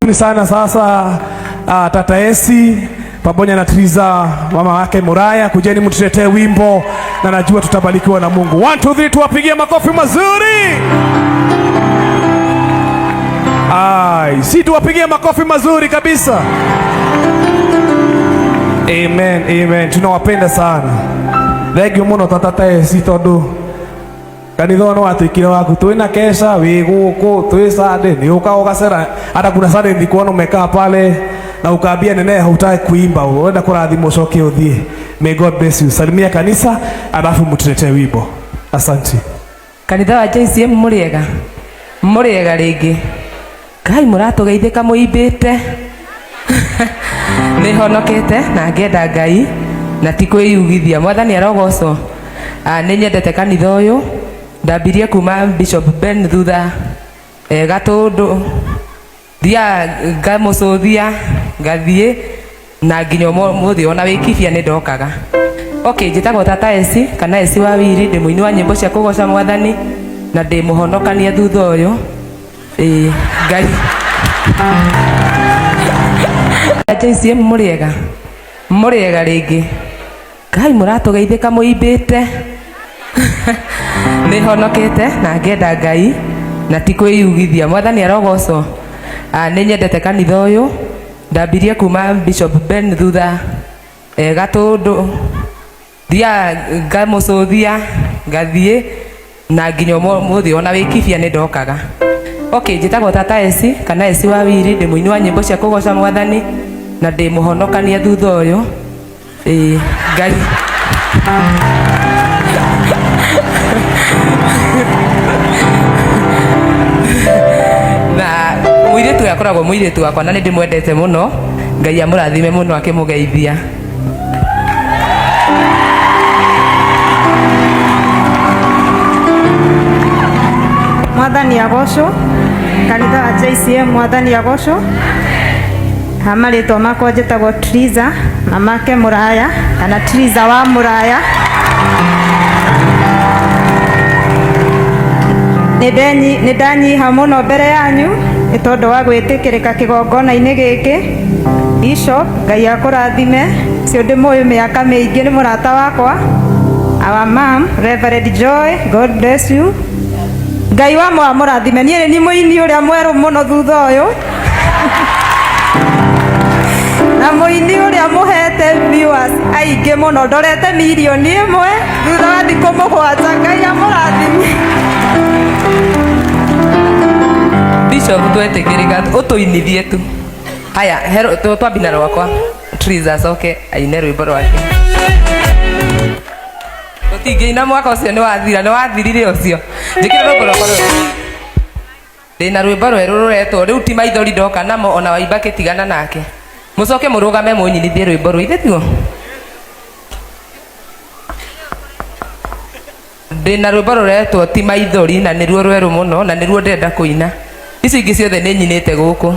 Karibuni sana sasa, Tata Esi pamoja na Triza mama wake Muraya, kujeni mtuletee wimbo na najua tutabarikiwa na Mungu. 1 2 3, tuwapigie makofi mazuri. Ai, si tuwapigie makofi mazuri kabisa. Amen, amen. Tunawapenda sana. Thank you muno tata Esi tondu kanitha no watuikire waku twina kesha wi guku twi Sunday ni uka ugacera hata kuna Sunday nilikuona umekaa pale na ukaambia nene hautaki kuimba uenda kurathimwo ucoke uthie. May God bless you. Salimia kanisa alafu mtuletee wimbo. Asante. Kanitha wa JCM muriega muriega ringi Ngai mũratũgeithĩka mũimbĩte. Nĩ honokete na ngenda Ngai na ti kwĩyugithia. Mwathani arogocwo. Nĩ nyendete kanitha ũyũ. Ndambirie kuma Bishop Ben thutha Gatũndũ, thiaga ngamũcũthia ngathiĩ na nginya ũmũthĩ ona wĩ Kibia nĩ ndokaga. Okay, njĩtagwo Tata Esi kana Esi wa Wiri, ndĩ mũini wa nyĩmbo cia kũgoca Mwathani na ndĩ mũhonokania thutha ũyũ. Ĩĩ, Ngai. JCM mũrĩega mũrĩega rĩngĩ. Ngai mũratũgeithĩka mũimbĩte. Nĩ honokete na ngenda Ngai na ti kwĩyugithia. Mwathani arogocwo. Nĩ nyendete kanitha ũyũ. Ndambirie kuma Bishop Ben thutha Gatũndũ, thiaga ngamũcũthia ngathiĩ na nginya ũmũthĩ ona wĩ Kibia nĩ ndokaga. Okay, njĩtagwo Tata Esi kana Esi wa Wiri, ndĩ mũini wa nyĩmbo cia kũgoca Mwathani na ndĩ mũhonokania thutha ũyũ. Ĩĩ, Ngai. Na mũirĩtu ũyũ akoragwo mũirĩtu wakwa na nĩ ndĩmwendete mũno. Ngai amũrathime mũno akĩmũgeithia. Mwathani agocwo, kanitha wa JCM Mwathani agocwo. Ha marĩtwa makwa njĩtagwo Triza mamake Mũraya kana Triza wa Mũraya. Nĩ ndanyiha mũno mbere yanyu nĩ tondũ wa gwĩtĩkĩrĩka kĩgongona-inĩ gĩkĩ. Bishop, Ngai akũrathime. Ũcio ndĩmũĩ mĩaka mĩingĩ, nĩ mũrata wakwa. Our mom, Reverend Joy, God bless you. Ngai wa mũrathime. Niĩ nĩ mũini ũrĩa mwerũ mũno thutha ũyũ. Na mũini ũrĩa mũhete viewers aingĩ mũno, ndorete mirioni 1 thutha wa thikũ 7. Ngai amũrathime. Bishop twetĩkĩrĩka ũtũinithie tu. Haya, hero twambi na rwakwa. Triza acoke aine rwĩmbo rwake. Tũtingĩina mwaka ũcio nĩ wathira, nĩ wathirire ũcio. Njĩkĩra rwĩmbo rwakwa rwerũ. Ndĩna rwĩmbo rwerũ rũretwo rĩu ti maithori ndoka namo ona waimba kĩtigana nake. Mũcoke mũrũgame mũnyinithie rwĩmbo rũu, ithe tiguo? Ndĩna rwĩmbo rũretwo ti maithori na nĩruo rwerũ mũno na nĩruo ndĩrenda kũina. Ici ingĩ ciothe nĩ nyinĩte gũkũ.